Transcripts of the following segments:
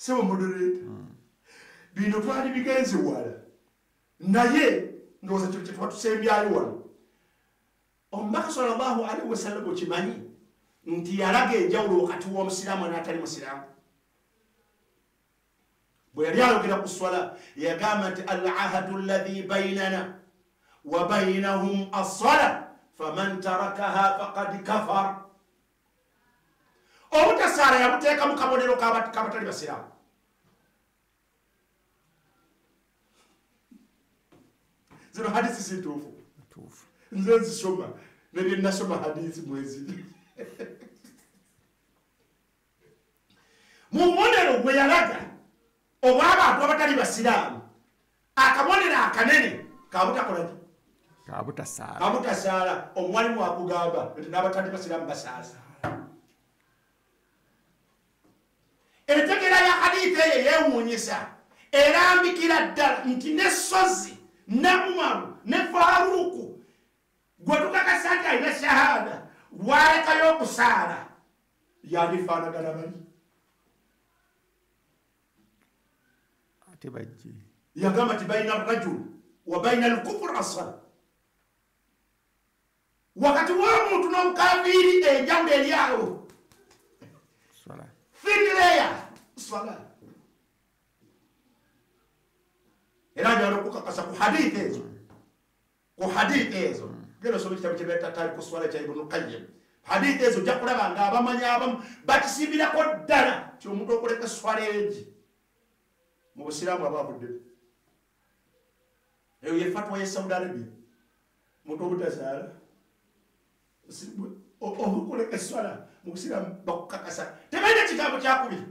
Sebo moderator, bino twali bigenze wala naye ndowooza kyo kye twatusembyayo wano. Omubaka sallallahu alaihi wasallam okimanyi nti yalaga enjawulo wakati w'omusiraamu n'atali musiraamu. Bwe yali ayogera ku swala yagamba nti al ahadu alladhi bainana wa bainahum assala faman tarakaha faqad kafar. Obutasaala yabuteeka mu kabonero k'abatali basiraamu. Zino hadisi si ntuufu, nze nzisoma ne bye nasoma hadisi mwezi. Mu bubonero bwe yalaga obw'abantu abatali basiraamu, akabonero akanene kabutakolaki? Kabutasaala. Kabutasaala. Omwalimu akugamba nti n'abatali basiraamu basaala. Entegeera ya hadithi eyo yeewuunyisa, erambikira ddala nti ne Sozi ne Umaru ne Faruku gwe tukakasa nti alina shahada walekayo okusaala yandifaanagana bali. Ate bajje yagamba nti baina rajul wa baina alkufur assala, wakati w'omuntu n'obukafiiri enjawulo eri awo thin layer swala. Era njagala okukakasa ku hadithi ezo, ku hadithi ezo genda osoma ekitabo kye bayita Tariku Swala kya Ibnu Qayyim. Hadithi ezo ojja kulaba nga abamanyi abamu bakisimbirako ddala ti omuntu okuleka swala egi mu busiraamu aba avuddemu. Eyo ye fatwa ye Saudi Arabia, omuntu obutasaala okuleka eswala mu busiraamu bakukakasa tebalina kigambo kyakubiri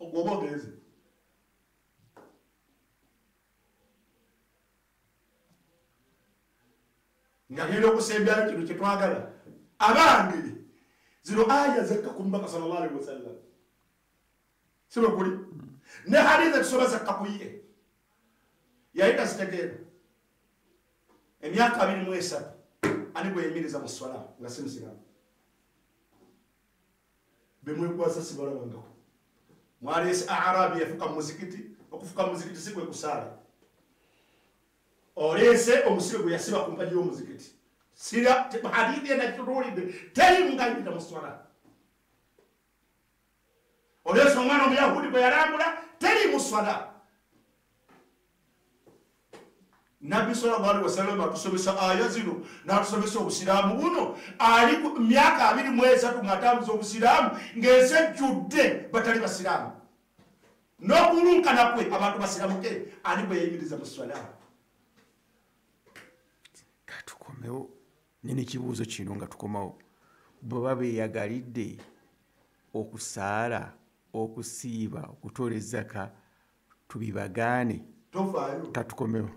ogwoba ogenze. Nga ngenda okusembyayo kino kye twagala, abange zino aya zakka ku mubaka sallallahu alaihi wasallam, si bwe kuli ne hadithi tusoma zakka ku ye yali tazitegeera. Emyaka 23 ani gwe yayimiriza mu swala nga si musiraamu? Bemwekwasa sibalabangako. Mwaleese Arabi yafuka mu muzikiti, okufuka mu muzikiti si kwe kusaala. Oleese omusibe gwe yasiba ku mpagi y'omuzikiti. Sira hadithi enakitunuulidde teri ngayimiriza mu swala. Oleese omwana omuyahudi gwe yalambula teri mu swala. Nabbi sallallahu alaihi wasallam atusomesa aya zino n'atusomesa obusiraamu buno. Ali ku myaka 23 ng'atambuza obusiraamu ng'ensi ejjudde batali basiraamu, n'okulunkana kwe abantu basiramuke. Ani gwe yayimiriza mu swala? Katukomewo nina ekibuuzo kino nga tukomawo. Bwe baba beeyagalidde okusaala, okusiiba, okutoola ezzaka, tubibagaane? Tofaayo. Katukomewo.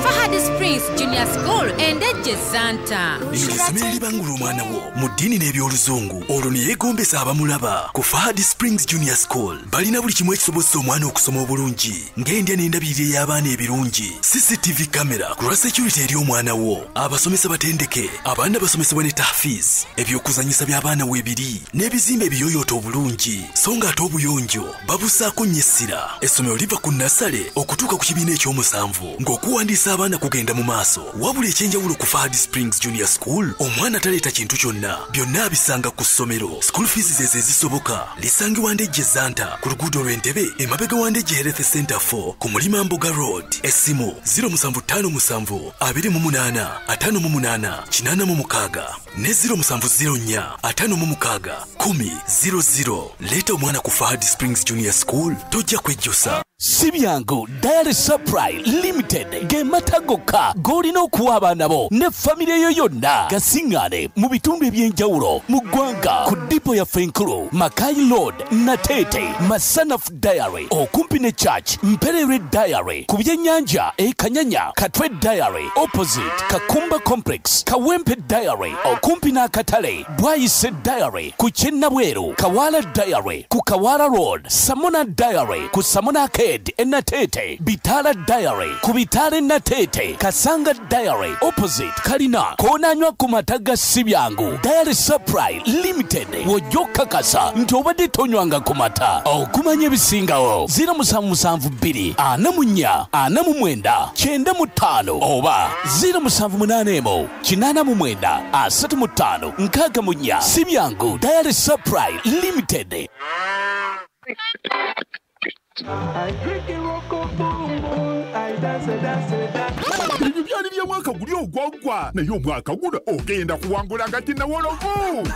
Fahad Springs Junior School Endejje Zanta. Lino essomero eribangula omwana wo mu ddiini n'ebyoluzungu olwo ne yeegombesa abamulaba. Ku Fahad Springs Junior School balina buli kimu ekisobozesa omwana okusoma obulungi, ng'endya n'endabirira ey'abaana ebirungi, CCTV camera ku lwa security eri omwana wo, abasomesa batendeke, abaana basomesebwa ne tahfiz, ebyokuzannyisa by'abaana weebiri n'ebizimbe ebiyooyoota obulungi, so ng'ate obuyonjo babusaako nnyo essira. Essomero liva ku nasale okutuuka ku kibiina ekyomusanvu ng'okuwandiisa abaana kugenda mu maaso. Wabula ekyenjawulo ku Fahad Springs Junior School, omwana taleeta kintu kyonna, byonna abisanga ku ssomero. School fees zezo ezisoboka. Lisangibwa Ndejje Zanta ku luguudo lw'Entebe emabega wa Ndejje Health Center 4 ku Mulima Mboga Road. Essimu 0757 28 58 86 ne 0704 56 10 00. Leeta omwana ku Fahad Springs Junior School, tojja kwejjusa. Si byangu, Dairy Supply Limited ge mata gokka g'olina okuwa abaana bo ne famire yo yonna. Gasiŋŋaane mu bitundu eby'enjawulo mu ggwanga ku dipo yaffe enkulu Makai Road, Nateete, Masanaf Dairy okumpi ne Church, Mpererwe Dairy ku byennyanja e Kanyanya, Katwe Dairy opposite Kakumba Complex, Kawempe Dairy okumpi n'akatale, Bwayise Dairy ku Kyennabweru, Kawala Dairy ku Kawala Road, Samona Dairy ku Samona Arcade. Arcade e Nateete, Bitala Diary ku Bitala e Nateete, Kasanga Diary opposite Kalina, koonanywa ku mata ga Sibyangu. Diary Supply Limited wojja okukakasa nti obadde tonywanga ku mata. Okumanya ebisingawo 0772 44 49 95 oba 0781 89 35 64. Sibyangu Diary Supply Limited. Ebyo byali bya mwaka guli ogwaggwa, naye omwaka guno ogenda kuwangula nga kinnawolovu.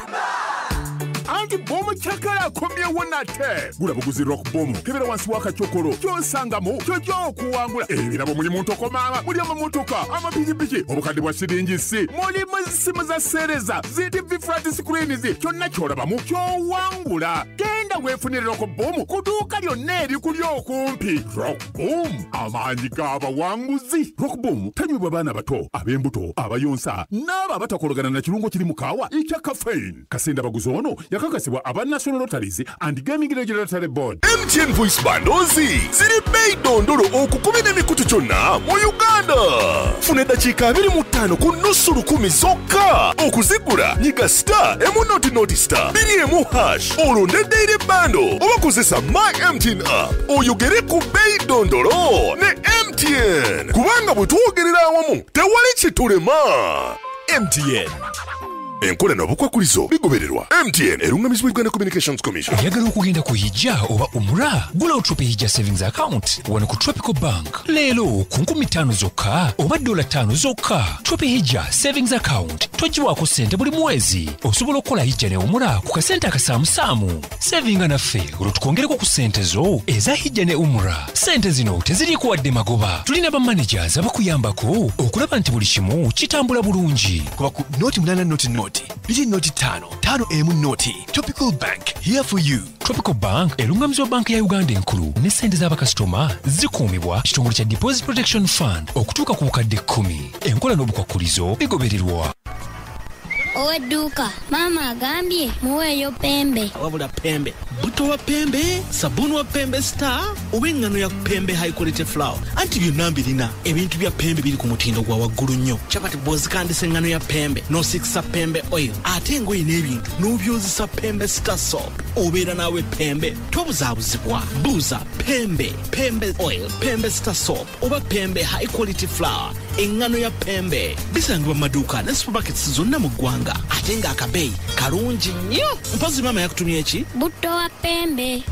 Anti bomu kyakala akomyewo nate. Gula buguzi rock bomu, kebera wansi w'akacokolo, ky'osangamu kyojja okuwangula. Ebirabo mulimu ntokomaama, muli amamotoka, amapikipiki, obukadde bwa siringi si, mulimu essimu za seereza, zi TV flat screens, kyonna ky'olabamu ky'owangula. Genda weefunire rock bomu ku dduuka lyonna erikuli okumpi. Rock boom, amaanyi g'abawanguzi. Rock boom tanywebwa baana bato, ab'embuto, abayonsa, n'abo abatakologana na kirungo kiri mu kaawa ekya caffeine. Kasenda baguzi ono yakakasibwa aba National Lotteries and Gaming Regulatory Board. MTN Voice Bundles ziri bei dondolo okukubira emikutu kyonna mu Uganda. Funa eddakiika 25 ku nusu 10 zokka. Okuzigula nyiga star emu noti noti star biri emu hash olwo neddeire bundle oba kozesa My MTN app oyogere ku bei dondolo ne MTN, kubanga bwe twogerera awamu tewali kitulema. MTN. Enkola n'obukwakulizo bigobererwa. MTN erungamizibwa Uganda Communications Commission. Oyagala okugenda ku hijja oba umra? Gula Tropi Hijja Savings Account wano ku Tropical Bank leero ku 5,000 zokka oba $5 zokka. Tropi Hijja Savings Account togiwaako ssente buli mwezi. Osobola okukola hijja ne umra ku kasente akasaamusaamu. Savinga naffe olwo tukwongereko ku ssente zo eza hijja ne umra. Ssente zino teziriiko wadde magoba. Tulina ba managers abakuyambako okulaba nti buli kimu kitambula bulungi. Kuba ku noti 8 noti noti biri noti 5 5 emu noti. Tropical Bank, here for you. Tropical Bank erungamizibwa banka ya Uganda enkulu ne ssente z'abakasitoma zikuumibwa kitongole kya Deposit Protection Fund okutuuka ku bukadde 10. Enkola n'obukwakulizo bigobererwa. Ow'edduuka, maama agambye muweeyo pembe. Wabula pembe, buto wa pembe, sabuni wa pembe star, oba engano ya pembe high quality flour. Anti byonna mbirina, ebintu bya pembe biri ku mutindo gwa waggulu nnyo. Chapati bw'ozikandisa engano ya pembe, n'osikisa pembe oil, ate engoye n'ebintu n'obyozesa pembe star soap. Obeera naawe pembe, tobuzaabuzibwa. Buuza pembe, pembe oil, pembe star soap, oba pembe high quality flour. Engano ya pembe bisangibwa mu maduuka ne supermarkets zonna mu ggwanga, ate ng'akabeeyi kalungi nnyo. Mpozi maama yakutumye ki? Butto wa pembe.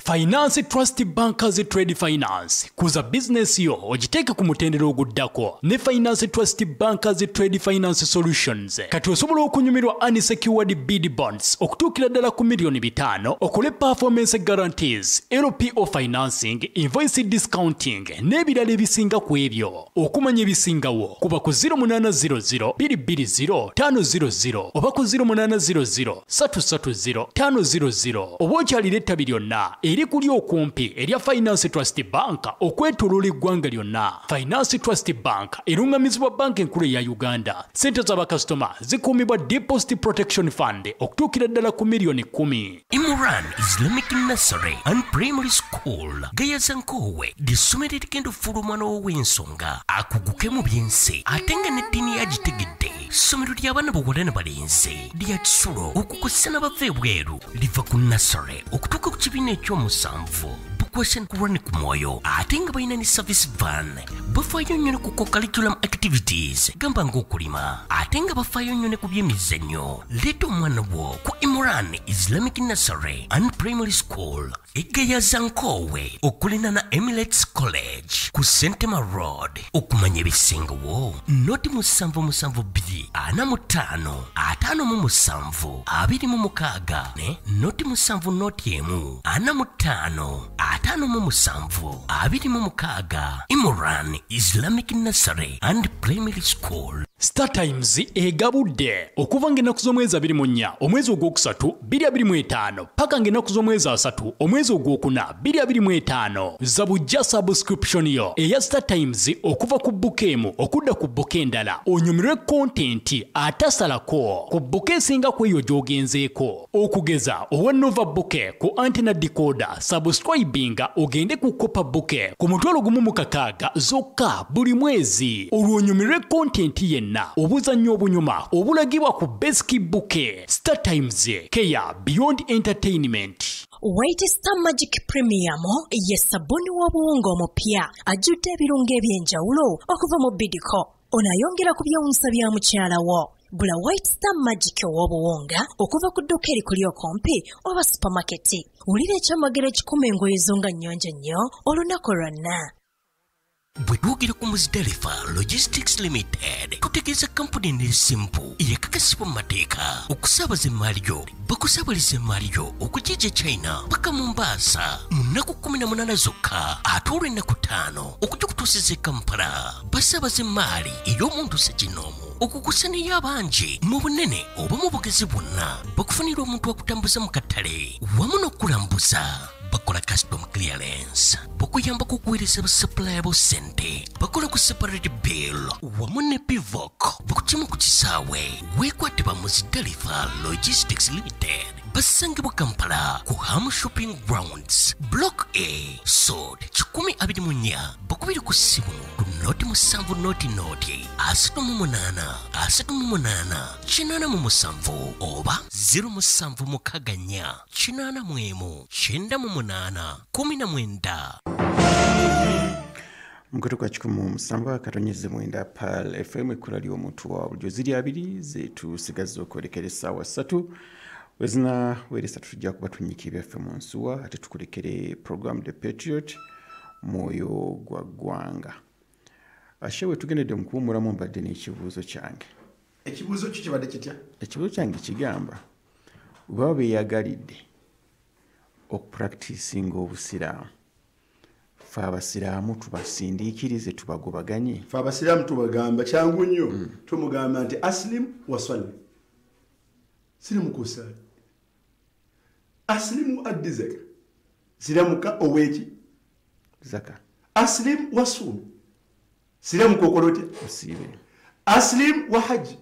Finance Trust Bankers Trade Finance kuza business yo ogiteeke ku mutendera oguddako ne Finance Trust Bankers Trade Finance Solutions. Kati osobola okunyumirwa unsecured bid bonds okutuukira ddala ku miliyoni 5, okole performance guarantees, LPO financing, invoice discounting n'ebirala ebisinga ku ebyo. Okumanya ebisingawo kuba ku 0800 220 500 oba ku 0800 330 500 oba okyalira ettabi lyonna eri kuli okumpi erya Finance Trust Bank okwetooloola eggwanga lyonna. Finance Trust Bank erungamizibwa banka enkulu eya Uganda. Ssente z'abakasitoma zikuumibwa Deposit Protection Fund okutuukira ddala ku miliyoni 10. Imran Islamic Nursery and Primary School Gayaza Nkowe lisomero erigenda okufuula omwana wo w'ensonga akuguke mu by'ensi ate nga n'eddiini yagitegedde. Ssomero ly'abaana bawala ne balenzi lya kisulo okukozesa n'abava ebweru, liva ku nursery okutuuka ku kibiina eky'omusanvu. Bukwasa Kurani ku mwoyo ate nga balina ne service van. Bafaayo nnyo ne ku co-curriculum activities gamba ng'okulima, ate nga bafaayo nnyo ne ku by'emizannyo. Leeta omwana wo ku Imran Islamic Nursery and Primary School e Gayaza Nkowe okulinaana Emirates College ku Sentema Road. Okumanya ebisingawo noti 772 45 57 26 ne noti 7 noti 1 45 57 26. Imran Islamic Nursery and Primary School. Star Times egabudde okuva ng'ennaku z'omwezi 24 omwezi ogwokusatu 2025 paka ng'ennaku z'omwezi 3 omwezi ogwokuna 2025 zabujja subscription yo eya Star Times okuva ku bouquet emu okudda ku bouquet endala onyumirwe content atasalako ku bouquet esinga ku eyo gy'ogenzeeko okugeza owa Nova bouquet ku antenna decoder subscribinga ogende ku Copper bouquet ku 16,600 zokka buli mwezi olwo onyumirwe content yenna obuzannyo obunyuma obulagibwa ku Basic Bouquet. Star Times, care beyond entertainment. White Star Magic Premium ye sabuni w'obuwunga omupya ajjudde ebirungo eby'enjawulo okuva mu Bidco. Ono ayongera ku byewuunyisa bya mukyala wo. Gula White Star Magic ow'obuwunga okuva ku dduuka erikuli okumpi oba supermarket. Wulira ekyamagero ekikuma engoye zo nga nnyonjo nnyo olunaku lwonna. Bwe twogera ku Muzdalifa Logistics Limited tutegeeza kampuni nesimpu eyakakasibwa mu mateeka okusaabaza emaali yo. Bakusaabaliza emaali yo okugijja China paka Mombasa mu nnaku 18 zokka ate olw'ennaku 5 okujja okutuusiza e Kampala. Basaabaza emaali ey'omuntu ssekinnoomu okukusa n'eyabangi mu bunene oba mu bugezi bwonna. Bakufunira omuntu akutambuza mu katale wamu n'okulambuza. Bakola custom clearance, bakuyambako okuweereza basupplier bo ssente, bakola ku separate bill wamu ne pivoc, bakukimu ku kisaawe. Weekwate ba Muzdalifa Logistics Limited basangibwa Kampala ku Ham Shopping Grounds Block A Sod 124. Bakubiri ku ssimu ku 07 00 38 38 87 oba 0764 81 98 19. Mkutoka 107.9 Pearl FM ekula ly'omuntu wa bulijjo ziri abiri zetusigaza okwolekera essaawa 3 wezina weresa tujja kuba tunnyika ebyaffe mu nsuwa ate tukulekere program The Patriot mwoyo gwa ggwanga. Ashewe tugendedde mu kuwummulamu mbadde n'ekibuuzo kyange. Ekibuuzo kyo kibadde kitya? Ekibuuzo kyange kigamba bwe baba beeyagalidde okupracticinga obusiraamu, ffe abasiraamu tubasindiikirize tubagobaganye. Ffe abasiraamu tubagamba kyangu nnyo, tumugamba nti asilimu wasalli, sirimu kusaala, asilimu addi zaka, siramuka oweeki zaka, asilimu wasuumi, siramuka okola otya osiibe, asilimu wa hajji,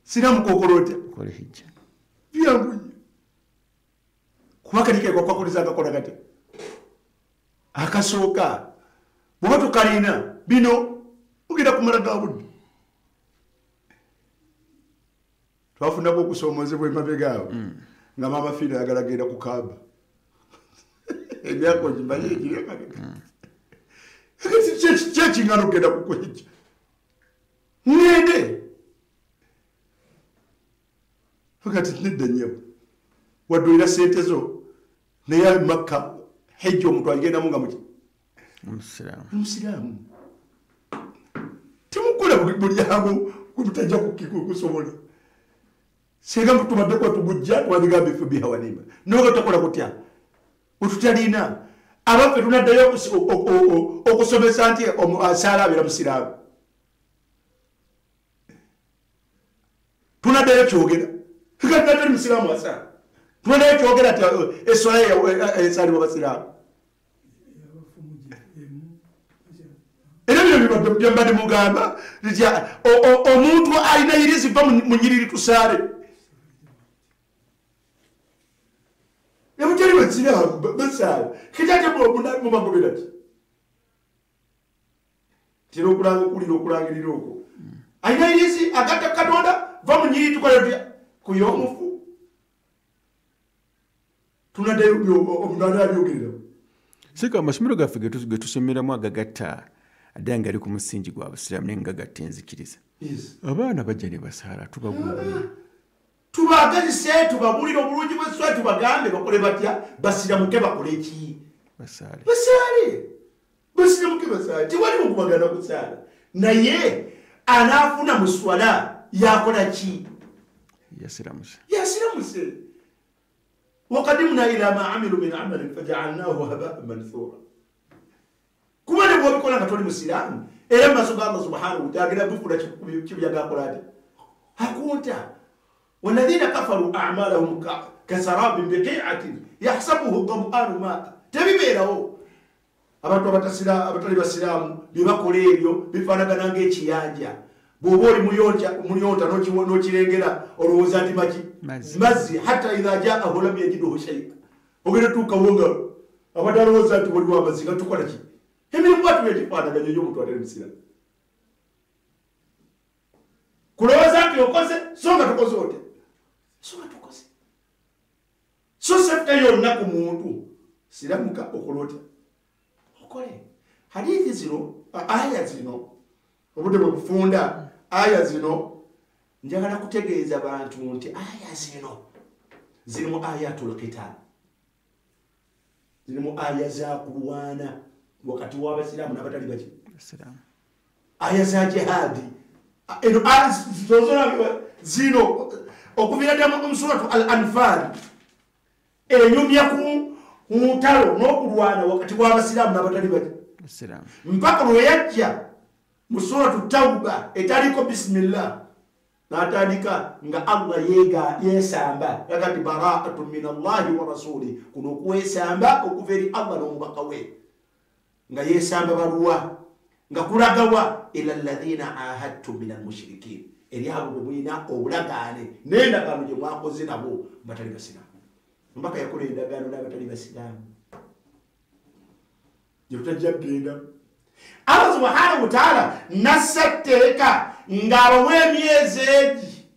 siramuka okola otya okole hijja. Byangu nnyo kuba kati kekwakuliza akakola katya akasooka bw'oba tokalina bino ogenda kumala ga budde. Twafunako okusoomozebwa emabega awo nga maama Fiina ayagala genda ku Kaaba emyaka ogimanyi egiri emabega kati kyekingana okugenda kukuhijja ŋŋende kati nedda nnyabo wadde olina ssente zo naye Makka hijja omuntu agendamu nga muki omusiraamu. Temukola bulyangu gubutajja kusobola. Singa tubaddeko tugujja twabigamba ife bihawanima noga tukola kutya otutalina abaffe tunaddayo okusomesa nti asaala abeera musiraamu tunaddayo kyogera kati musiraamu asaala tunaddayo kyogera nti eswala esaalibwa basiraamu. Era bino byembadde mugamba nti omuntu alina yirizi va mu nyiriri tusaale. Ebutali basiraamu basaala kati ate mubagobera ki tera okulanga okulira okulangirira okwo alina yirizi agatta Katonda va mu nyiriri tukola tutya kuya omufu tunaddayo omuntu abyogerera. Sika amasomero gaffe ge tusomeramu agagatta ate nga ali ku musingi gwa busiraamu naye nga gagatta enzikiriza. Abaana bajja ne basaala tubaguubira. Tubaagazise tubabuulire obulungi bw'esswala tubagambe bakole batya basiramuke bakole ki? Basaale. Basaale. Basiramuke basaale. Tewali mukubagana kusaala. Naye anaafuna mu swala yakola ki? Yasiramuse. Yasiramuse. Wakadimna ila ma amilu min amalin faja'alnahu haba'an manthura. Kuba ne bw'obikola nga toli musiraamu Era mu maaso ga Allah subhanahu wataala agenda bifuna kibuyaga akola ati akunta. Walladhina kafaru a'malahum kasarabin biqi'atin yahsabuhu dham'anu ma'a. Tebibeerawo. Abantu abatali basiraamu bye bakola ebyo bifaanagana ng'ekiyanja. Bw'oba oli muyonta n'okirengera olowooza nti maki mazzi, hatta idha jaahu lam yajiduhu shay'a. Ogenda tuukawo nga abadde alowooza nti waliwo amazzi nga tukola ki? Emirimu bwatu egifaanaganya ey'omuntu atali musiraamu. Kulowooza nti okoze so nga tukoze otya? So nga tukoze. So sefute yonna ku muntu siramuka okola otya? Okole. Hadithi zino, aya zino, obudde bwe bufunda, aya zino njagala kutegeeza bantu nti aya zino zirimu ayatul qital, zirimu aya za kulwana wakati w'abasiraamu n'abatali baki aya za jihadi. Eno aya zino okuviira ddala mu suratu Al-Anfal enyumya ku ntalo n'okulwana wakati w'abasiraamu n'abatali baki mpaka lwe yajja mu suratu Tauba etaliko bismillah n'atandika nga Allah yeesamba yakati bara'atun min Allahi wa rasuli, kuno okwesamba okuva eri Allah n'omubaka we, nga yeesamba baluwa nga kulagawa ila alladhina ahadtum min almushrikin, eri abo bwe mulina obulagaane n'endagaano gye mwakoze nabo batali basiraamu. Mpaka yakola endagaano n'abatali basiraamu gye tutajja kugenda. Allah subhanahu wa ta'ala nassa tteeka ng'abawa emyezi egi,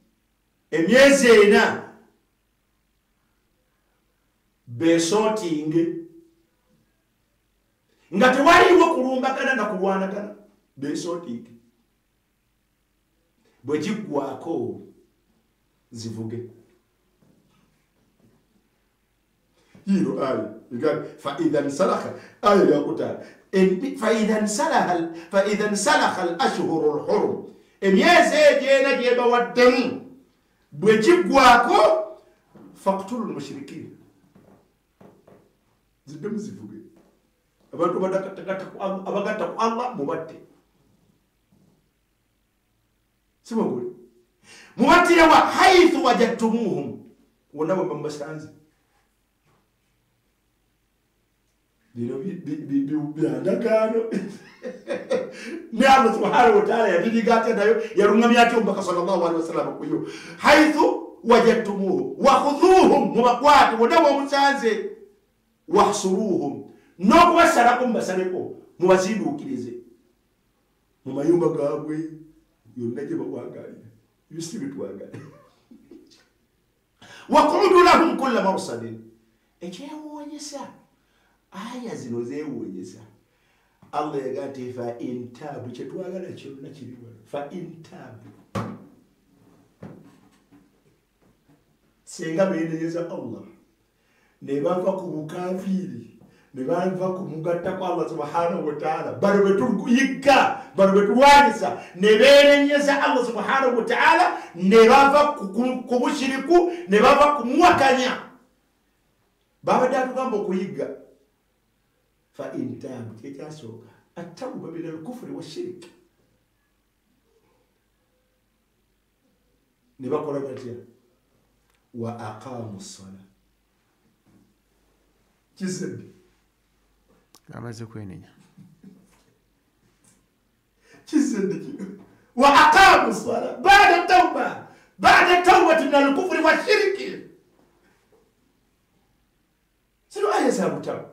emyezi ena beesootinge nga tewaliwo kulumbagana na kulwanagana, beesootinge. Bwe kiggwako zivuge. Hilo aya fa idha nsalakha, aya yakutaana fa idha nsalakha al-ashhuru al-hurum, emyezi egyena gyebawaddemu bwe kiggwako faqtulu al-mushrikin, ziddemu zivuge. Abantu abagatta ku Allah mubatte, simugule mubattirewa haithu wajadtumuhum, wonna bwe mubasanze. Bino byandagaano ne Allah subhanahu wa ta'ala yabiriga atya nayo yaluŋŋamya atya omubaka sallallahu alaihi wasallam kuyo haithu wajadtumuhum wakhudhuhum, mubakwate wonna bwe wahsuruhum, n'okubasalako mubasaleko mubazinduukirize mu mayumba gaabwe yonna gye bawangalira, ebyo si bitwagala. Waqudu lahum kulla marsadin. Ekyewuunyisa aya zino zeewuunyisa. Allah yagaa nti fa in taabu, kyetwagala kyonna kiri wano. Fa in taabu, singa beenenyeza Allah ne bava ku bukafiiri ne bava ku mugatta kwa Allah subhanahu wa ta'ala, bano bwe tuyigga, bano bwe tulwanyisa ne beenenyeza Allah subhanahu wa ta'ala, ne bava ku bushiriku ne bava ku muwakanya. Babadde atugamba okuyigga fa in taabu, kyekyasooka attawba min alkufri washirik. Ne bakola batya? Wa aqamu ssala. Kizedde amaze kwenenya, kizedde kino wa aqamu ssala bada tauba, bada taubati min alkufri washiriki. Sino aya za butabu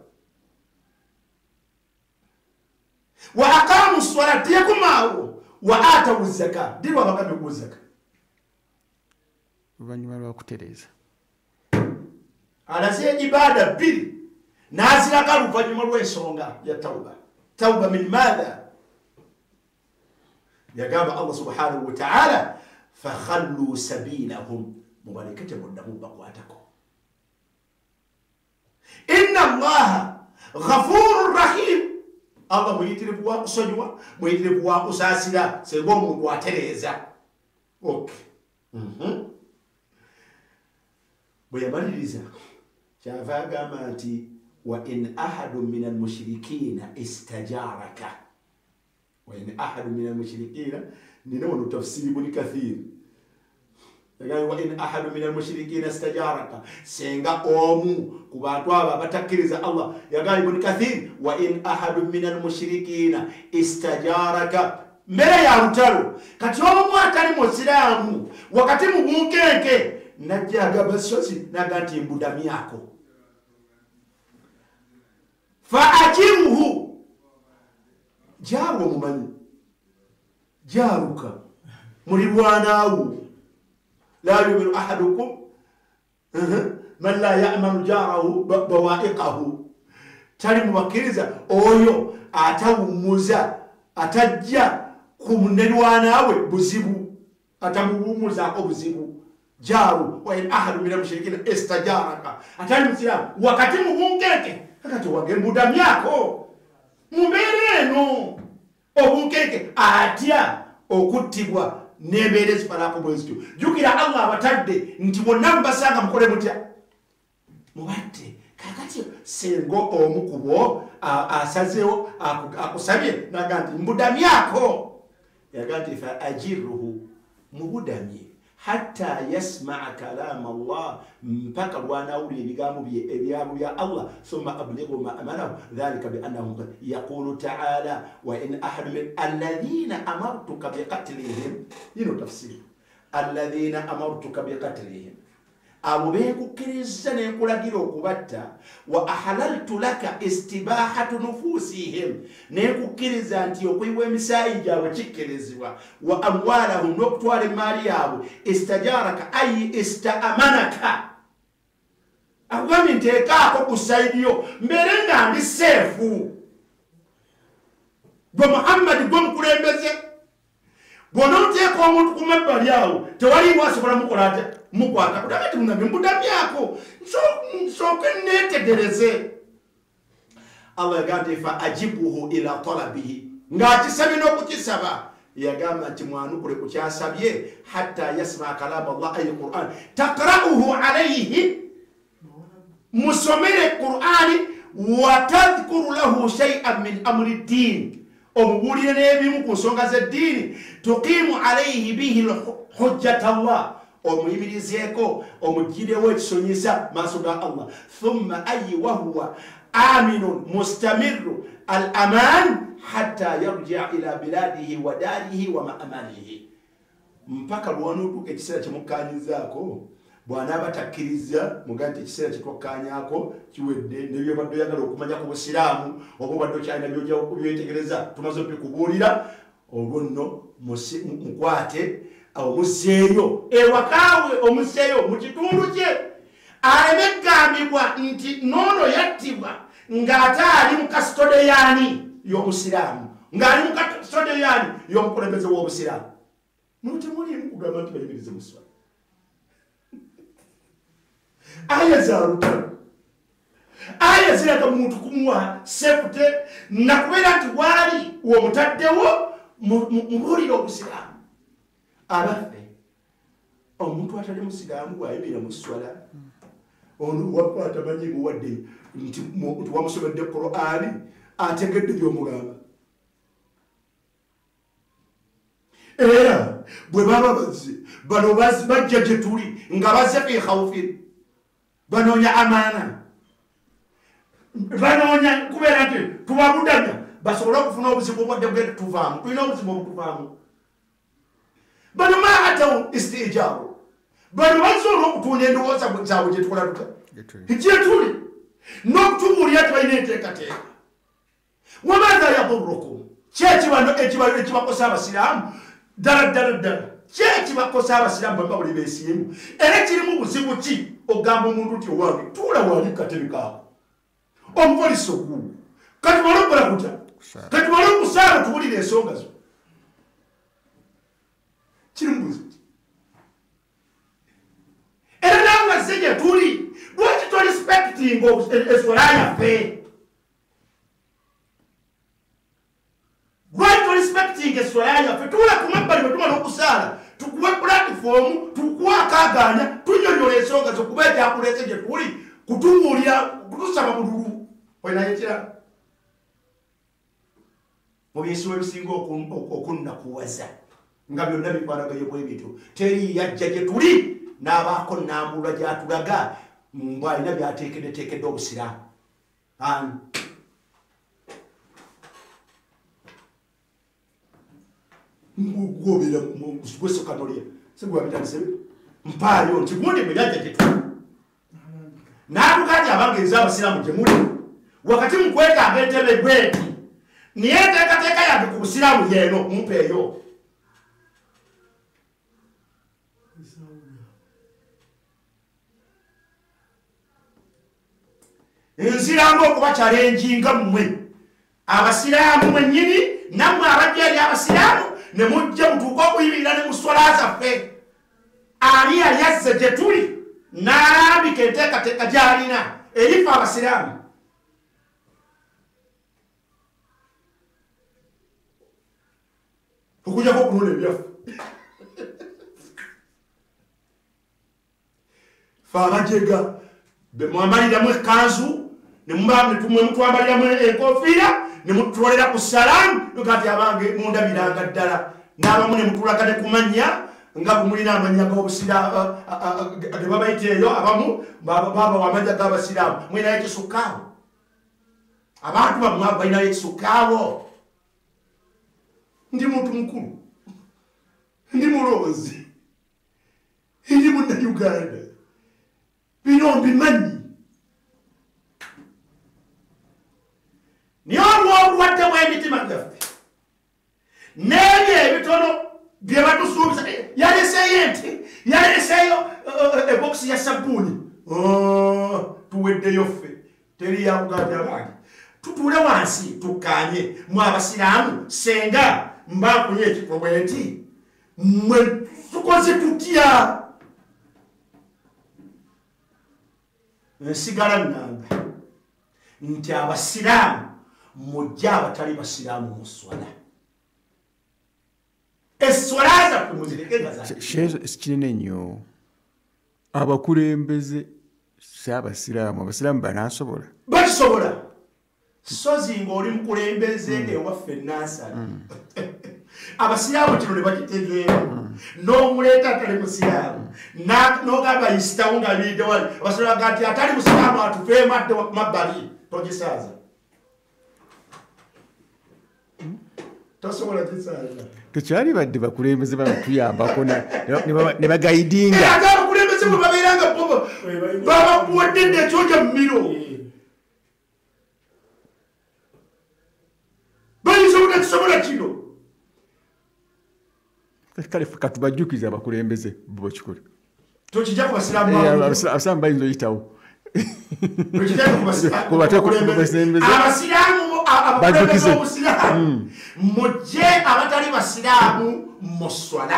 wa aqamu ssala teyakomaawo wa atawu zaka, ddi lwabagambye okuwa zaka? Oluvannyuma lwa kutereeza. Alaze ibada bbiri n'aziraga luvannyuma lw'ensonga ya tauba. Tauba min maatha? Yagamba Allah subhanahu wa ta'ala fakhallu sabilahum, mubaleke temuddamu bakwatako. Inna Allaha ghafurur rahim. Allah muyitirivu wa kusonyiwa, muyitirivu wa kusaasira singa omuntu atereeza. Okay. Bwe yamaliriza kyava agamba nti wa in ahadun min almushirikiina istajaraka, Wa in ahadu min almushrikina, nina wano tafsiri Ibn Kathir. Wa in ahadu min almushrikina istajaraka, senga omu ku bantu abo abatakkiriza Allah. Yagamba Ibn Kathir, wa in ahadu min almushrikina istajaraka, mbere ya lutalo. Kati omu atali musiraamu wakati mu bunkenke najja agamba sozi naga nti mbudamyako, fa ajiruhu, jaru omumanyi jaruka mulirwanaawo, la yuminu ahadukum man la ya'manu jarahu bawa'iqahu, tali mubakkiriza oyo atawummuza atajja ku munelwanaawe buzibu, atamuwummuzaako buzibu. Jaru wa in ahadu min almushrikina istajaraka, atali musiraamu wakati mu bunkenke akati wange mbudamyako mu mbeera eno obunkenke atya okuttibwa n'embeera ezifaanako bwe zityo. Jjukira Allah abatadde nti bonna mubasanga mukole mutya, mubatte. Kakati senga omu ku bo asazeewo akusabye naga nti mbudamyako, yaga nti fa ajiruhu, mubudamye hatta yasmaa kalama Allah, mpaka lw'anaawulira ebigambo bye ebyabo bya Allah. Thumma ablighu ma'amanahu dhalika biannahum yaqulu ta'ala wa in ahadu min alladhina amartuka biqatlihim, yino tafsiri alladhina amartuka biqatlihim, abo beekukkiriza ne nkulagira okubatta, wa ahalaltu laka istibahatu nufusihim, ne nkukkiriza nti okuyiwa emisaayi gyabwe kikkirizibwa, wa amwalahum, n'okutwala emaali yaabwe, istajaraka ayi istaamanaka, akugambye nteekaako ku sayidi yo mbeere nga ndi seefu. Gwe Muhammadi gwe mukulembeze, bw'onooteeka omuntu ku mabbali awo tewaliwo asobola mukola atya, mukwata kutaka ti munamye mbudamyako nsooke neetegereze. Allah yagamba nti fa ajibuhu ila talabihi, ng'akisabye n'okukisaba. Yagamba nti mwanukule ku kyasabye, hatta yasmaa kalama Allah ayi Quran taqra'uhu alayhi, musomere Qur'ani, wa tadhkuru lahu shay'an min amri ddin, omubuulire n'ebimu ku nsonga z'eddiini, tuqiimu alayhi bihi hujjata Allah, omuyimirizeeko omugirewo ekisonyisa maaso ga Allah. Thumma ayi wahuwa aminun mustamiru al aman hatta yarjia ila biladihi wa darihi wa ma'amanihi, mpaka lw'onootuuka ekiseera kyemukkaanyizaako. Bw'anaaba takkiriza muga nti ekiseera kyetwakkaanyaako kiwedde, nebyobadde oyagala okumanya ku busiraamu oba obadde okyalina by'okubyetegereza tumaze obikubuulira, olwo nno mukwate omuzzeeyo ewakaawe, omuzzeeyo mu kitundu kye, aleme kugambibwa nti noono yattibwa ng'ate ali mu kasitodeyaani y'omusiraamu, ng'ali mu kasitodeyaani y'omukulembeze w'obusiraamu. Muno temuliimu kugamba nti bayimirize muswala. Aya za lutalo, aya ziraga muntu kumuwa sefute nakubeera nti waali womutaddewo mubuulire obusiraamu. Abaffe omuntu atali musiraamu bw'ayimira mu sswala ono wafa atamanyi buwadde nti wamusomedde Qur'ani ategedde by'omugamba. Era bwe baba bazze bano bajja gye tuli nga bazze fi khawfin, banoonya amaana, banoonya kubeera nti tubabudamya basobole okufuna obuzibu obwadde bugenda tuvaamu, tulina obuzibu obutuvaamu. Bano ma atawu istijaru, bano bazze olw'okutunda endowooza zaabwe gye tukola tuta gye tuli n'okutubuulira nti balina enteekateeka. Wamaatha yadurukum, ki ekibakosa abasiraamu ddala ddala ddala, ki ekibakosa abasiraamu bwe buli beesiimu? Era kirimu buzibu ki ogamba omuntu nti owange tuula wali katebe kaako omupoliisi ogugu, katumale okukola kutya, katumale okusaala tuwulire ensonga zo, kirimu buzibu ki? Era naawe wazze gye tuli, lwaki torespectinga eswala yaffe? Lwaki torespectinga eswala yaffe? Tuula ku mabbali bwe tumala okusaala tukuwe pulatifomu, tukuwe akaagaanya, tunyonnyola ensonga zo kuba ekyakuleese gye tuli kutubuulira kutusaba bululu. Olinayo ekirala? Mu byesibo ebisinga okunnakuwaza nga byonna bifaanaganye bwe bityo, teri yajja gye tuli n'abaako nambulwa gy'atulaga mbw alina by'ateekeddeteekedde obusiraamu. Ani ngw'obeera gwesoka nolya sigwabitandise mpaayo nti gundi bwe yajja gye tuli n'atuka nti abange nze abasiraamu gye muli wakati mu kwetaaga entebe bweti, niye enteekateeka yange ku busiraamu yeeno mumpeeyo. Nziramu okubakyalenjinga mmwe abasiraamu mwennyini, nammwe abajja eri abasiraamu ne mujja mutuuke okuyimirira ne mu swala zaffe. Ali yali azze gye tuli n'alambika enteekateeka gy'alina erifa abasiraamu. Okujjako okunona ebyaffe fe abajega be mwambaliramu ekkanzu, ne mutwambaliramu enkofiira, ne mututolera ku salaamu kati abange mundabiranga ddala, n'abamu ne mutulaga ne ku mannya nga bwe mulina amannya g'obusiraamu ge babayita eyo, abamu babawa amannya g'abasiraamu. Mulinayo ekisukkaawo? Abantu bammwe abo balinayo ekisukkaawo? Ndi muntu mukulu, ndi mulonzi, ndi munnayuganda, bino mbimanyi. Naye olw'obulwadde bw'emitima gyaffe n'ebyo ebitono bye batusuubiza, yaleseeyo ente, yaleseeyo ebokisi ya sabbuuni, tuweddeyo ffe, teri yakugambya bange. Tutuule wansi tukkaanye, mwe abasiraamu senga mba nfunye ekifo bwe nti, mmwe tukoze tutya? Nsigala nnamba nti abasiraamu mujje abatali basiraamu mu swala. Esswala zaffe muzireke nga za Kinene nnyo abakulembeze si abasiraamu, abasiraamu banaasobola? Bakisobola. Sozi ng'oli mukulembeze ewaffe Nansana, abasiraamu kino ne bakitegeera, n'omuleeta atali musiraamu n'ogamba yisitawo ng'abiridde wali, abasiraamu baga nti atali musiraamu atuveemu adde ku mabbali. Togisaaza, tosobola gisaaza. Tekyali badde bakulembeze banatuyambako ne bagayidinga. Ate abakulembeze bwe babeera nga bo babakuwadde dda ekyoja mu miro, bayinza obutakisobola kino. Kale katubajjukize abakulembeze bo bakikole. Tokijja ku basiraamu. Abasiraamu bayinza oyitawo. Tokijja ku basiraamu. Abasiraamu abakulembeze b'obusiraamu mujje abatali basiraamu mu swala.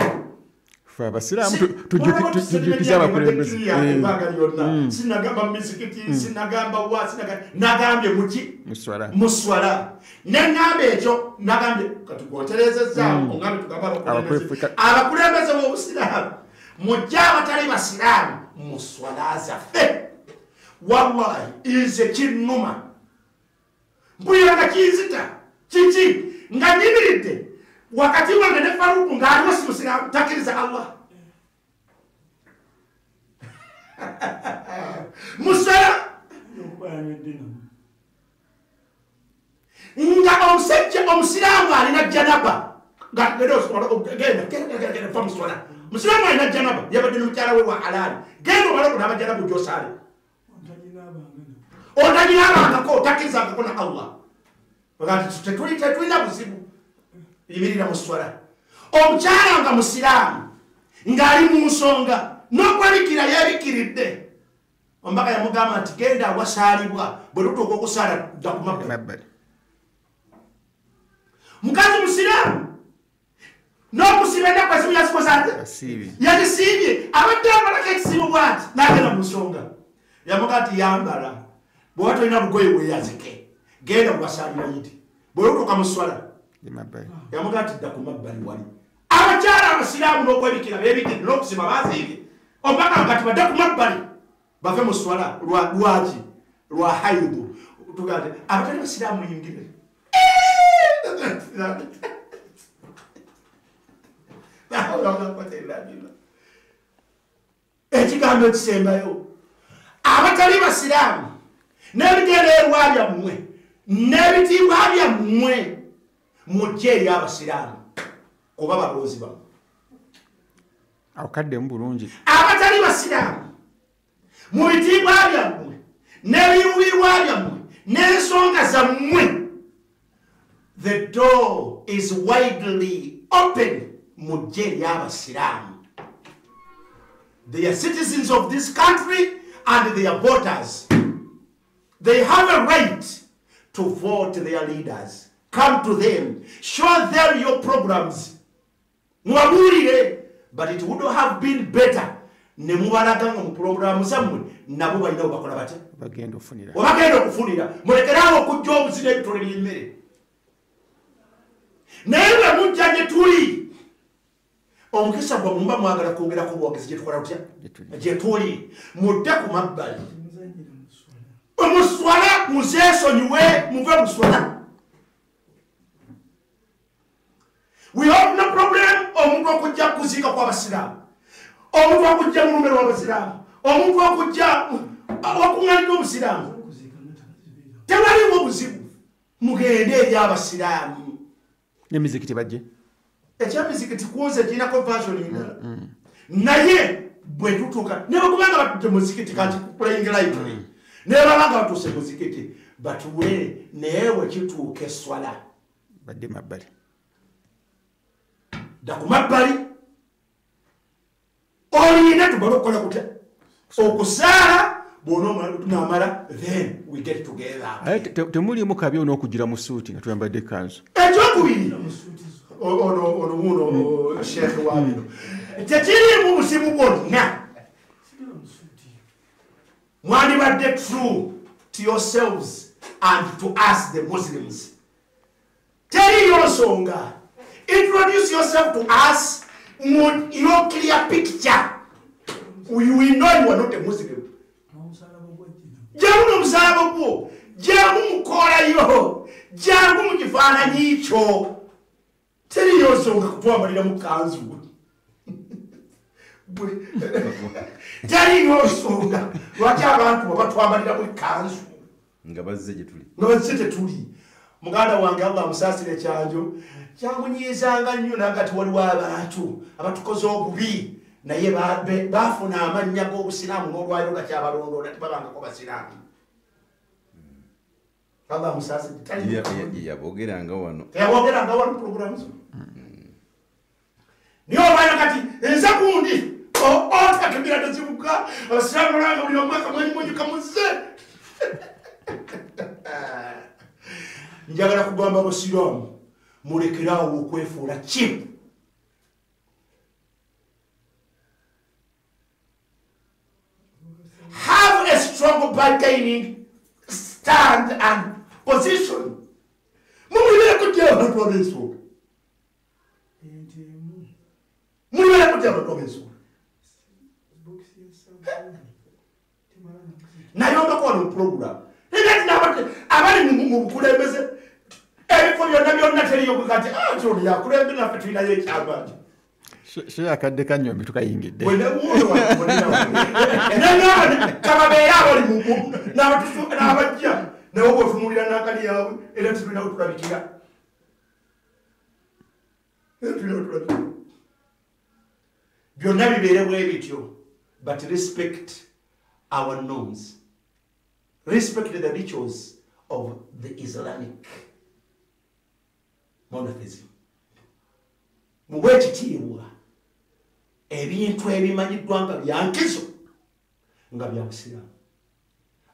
Ffe abasiraamu tujjukize abakulembeze. Ebbanga lyonna sinagamba mu mizikiti, sinagamba wa, nagambye muki? Mu swala. Ne ŋŋamba ekyo, nagambye katugonterezezaawo, oŋŋambye tugambe abakulembeze. Abakulembeze b'obusiraamu mujje abatali basiraamu mu swala zaffe. Wallahi nze kinnuma, mpulira nga kinzita. Kiki? Nga nyimiridde wakati wange ne Faruku ng'aliwo si musiraamu, takkiriza Allah musala, nga omusajja omusiraamu alina janaba, genda fa muswala. Musiraamu alina janaba, yabadde ne mukyala we wa halaali, genda omale okunaaba janaba gy'osaale, otaginaabangako, takkirizangako na Allah. Tetulina buzibu, yimirira mu swala. Omukyala nga musiraamu ng'ali mu nsonga n'okwebikira yeebikiridde, omubaka yamugamba nti genda awasaalibwa, bwe tutuuka okusaala dda ku mabbali. Mukazi musiraamu n'okusiba ennaku ezimu yazikoze ate yazisiibye, abadde amalako ekisiibo bw'ati n'agenda mu nsonga. Yamugamba nti yambala, bw'oba tolina bugoye weeyazike, genda mubasaalira yidi, bwe lutuuka mu swala yamugamba nti dda ku mabbali wali. Abakyala abasiraamu n'okwebikira beebikidde n'okusiba baziibye, omubaka nga tibadde ku mabbali bave mu swala. Lwaki? Lwa haidu. Tugamba nti abatali basiraamu muyingire. La hawla wala quwwata illa billah. Ekigambo ekisembayo, abatali basiraamu n'ebigendererwa byammwe n'ebitiibwa byammwe mujje eri abasiraamu kuba balonzi bammwe. Akaddemu bulungi. Abatali basiraamu mu bitiibwa byammwe n'ebiruubirirwa byammwe n'ensonga zammwe, the door is widely open. Mujje eri abasiraamu. They are citizens of this country and they are voters. They have a right to vote their leaders. Come to them. Show them your programs. Mubabuulire. But it would have been better ne mubalaga nga mu programu zammwe nabo balina we bakola batya? Bagenda okufunira. Obagenda okufunira. Mulekeraawo okujja obuzira ebitole by'emmere. Naye bwe mujja gye tuli, omukisa gwammwe muba mwagala kwongerako buwagizi gye tukola tutya? Gye tuli. Mudde ku mabbali. Omuswala muzeesonyiwe, muve muswala. We have no problem omuntu okujja kuziika kw'abasiraamu, omuntu okujja mu lume lw'abasiraamu, omuntu okujja okuŋŋaanira obusiraamu. Tewaliwo buzibu. Mugende eri abasiraamu. N'emizikiti bajje. Ekyamizikiti kunze kirinako version endala. Naye bwe tutuuka ne bwekubanga batudde muzikiti kati playing lightly, ne babanga batuuse muzikiti batuwe, naye bwe kituuka esswala badde mabbali. Dda ku mabbali olina tumale okukola kutya okusaala, bw'onoomala tunaamala, then we get together. Aye temuliimu kabi on'okugira mu suuti nga tuyambadde ekkanzu. Ekyokubiri ono ono wuno sheekhe wa bino tekiriimu buzibu bwonna. Mwandibadde true to yourselves and to us the Muslims. Teriyo nsonga. Introduce yourself to us with your clear picture. We will know you are not a Muslim. Jangu n'omusalaba gwo, jangu mukolayo, jangu mu kifaananyi kyo. Teriyo nsonga kutwambalira mu kkanzu. Teriyo nsonga lwaki abantu batwambalira mu kkanzu nga bazze gye tuli. Nga bazze tetuli. Muganda wange Allah amusaasire kyanjo kyamunyiizanga nnyo nagati waliwo abantu abatukoze obubi naye baafuna amannya g'obusiraamu n'olwaliro nga kyabalondoola tebabangako basiraamu. Allah amusaasire. Yabogeranga wano. Teyaboogeranga wano pulogulaamu zo. Naye olwaliro kati nze gundi otakebira tezibuka abasiraamu balanga buli omwaka mwenyumwenyuka muze. Njagala kugamba abasiraamu mulekeraawo okwefuula cheap. Have a strong bargaining stand and position. Mulibeera kutya abantu ab'ensonga. Mulibeera kutya abantu ab'ensonga. Nayombako wano mu pulogulaamu. Abali mu bukulembeze ebifo byonna byonna teriyo kati ati ono yakulembera naffe tulinayo ekyamaanyi. Sheikh akadde kannyombi tukayingidde. Kababeere abali n'abajja naye bw'otunuulira n'akali yaabwe era tetulina we tulabikira. Byonna bibeere bwe bityo, but respect our norms. Respect the rituals of the Islamic monotheism. Muwe ekitiibwa ebintu ebimanyiddwa nga bya nkizo nga bya busiraamu.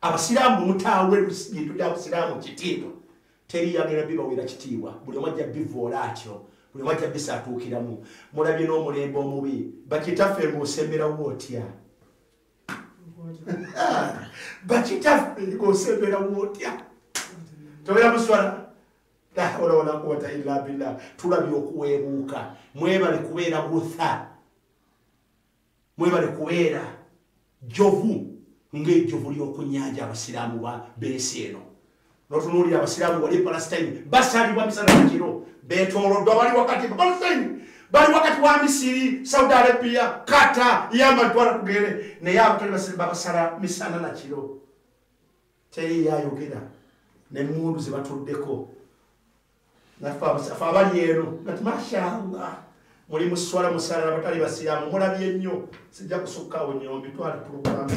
Abasiraamu mutaawe bintu bya busiraamu kitiibwa, teri yagenda bibaweera kitiibwa, buli omu ajja bivoola atyo, buli omu ajja bisaatuukiramu. Mulabye n'omulembe omubi, bakitaffe ng'osemberawo otya? Bakitaffe ng'osemberawo otya? Tobeera muswala. La hawla wala quwwata illa billah. Tulabye okuweebuuka. Mwebale kubeera butha, mwebale kubeera jovu ng'ejjovu ly'oku nnyanja abasiraamu b'ensi eno. N'otunuulira abasiraamu wali e Palestine basalibwa misana na kiro, beetooloddwa, bali wakati Palestine, bali wakati wa Misiri, Saudi Arabia, Qatar, Yaman, twala tugere, naye abatali basiraamu babasala misana na kiro. Teri yayogera n'emmundu ze batuddeko. Naffe abali eno kati mashallah muli muswala musala abatali basiraamu mulabye nnyo, sijja kusukkaawo nnyo mbitwale pulogulaamu.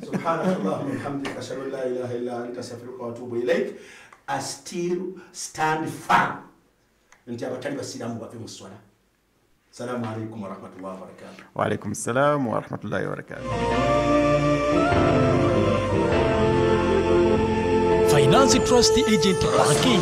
Subhanakallahumma wa bihamdika ashhadu an la ilaha illa anta astaghfiruka wa atubu ilaik. I still stand firm nti abatali basiraamu bave mu swala. Salamu alaikum wa rahmatullahi wa barakatuh. Wa alaikum salam wa rahmatullahi wa barakatuh. Finance Trust Agent Banking.